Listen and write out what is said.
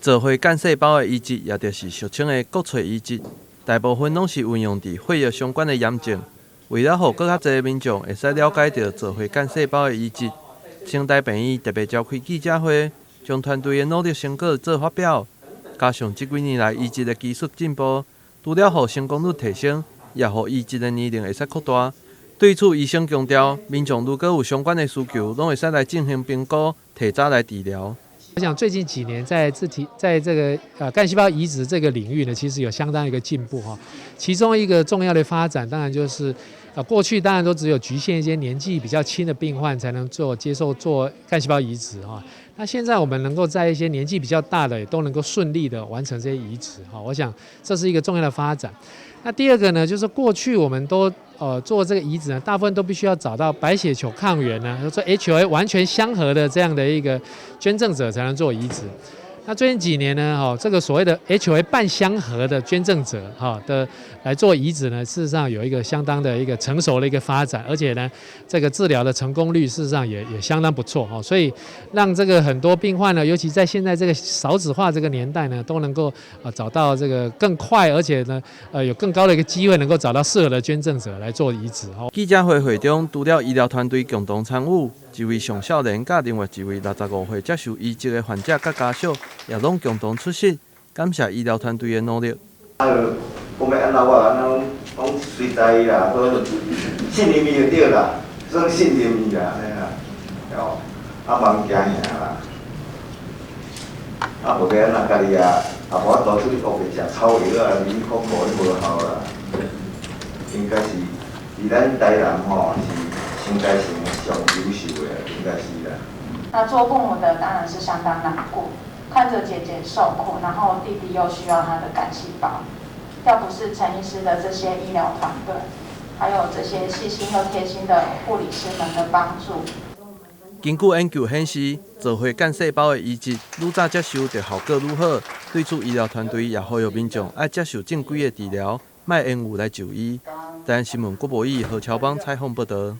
造血幹細胞的移植，也就是俗稱的骨髓移植，大部分攏是運用佇血液相關的炎症。為了予閣較濟民眾會使了解著造血幹細胞的移植，成大病院特別召開記者會，將團隊的努力成果做發表。加上這幾年來移植的技術進步，除了予成功率提升，也予移植的年齡會使擴大。對此，醫生強調，民眾如果有相關的需求，攏會使來進行評估，提早來治療。我想最近幾年在自體在這個幹細胞移植這個領域呢，其實有相當一個進步哈。其中一個重要的發展，當然就是過去當然都只有局限一些年紀比較輕的病患才能做接受做幹細胞移植哈。那現在我們能夠在一些年紀比較大的，也都能夠順利的完成這些移植哈。我想這是一個重要的發展。那第二個呢，就是過去我們都做這個移植呢，大部分都必須要找到白血球抗原呢，就是說 HLA 完全相合的這樣的一個捐贈者才能做移植。那最近幾年呢，哈，這個所謂的 HLA 半相合的捐贈者，哈的來做移植呢，事實上有一個相當的一個成熟的一個發展，而且呢，這個治療的成功率事實上也相當不錯，哈，所以讓這個很多病患呢，尤其在現在這個少子化這個年代呢，都能夠找到這個更快，而且呢，有更高的一個機會能夠找到適合的捐贈者來做移植。哈。記者會會中，除了醫療團隊共同參與，一位上少年佮另外一位65歲接受移植的患者佮家屬，也攏共同出席，感謝醫療團隊的努力。啊，講欲按怎我按怎攏隨在伊啦，都信任伊就對啦，算信任伊啦，按呢啦，哦，啊，茫驚嚇啦，啊，無欲按怎家己啊，也無法度出去烏白食草藥啊，啉可可無效啦。應該是佇咱台南吼是應該是上優秀的，應該是啦。那做父母的當然是相當難過，看着姐姐受苦，然後弟弟又需要他的幹細胞。要不是陳醫師的這些醫療團隊，還有這些細心又貼心的護理師們的幫助。根據研究顯示，造血幹細胞的移植愈早接受，就效果愈好。對此，醫療團隊也呼籲民眾愛接受正規的治療，莫延誤來就醫。台灣新聞郭博義、何喬邦採訪報導。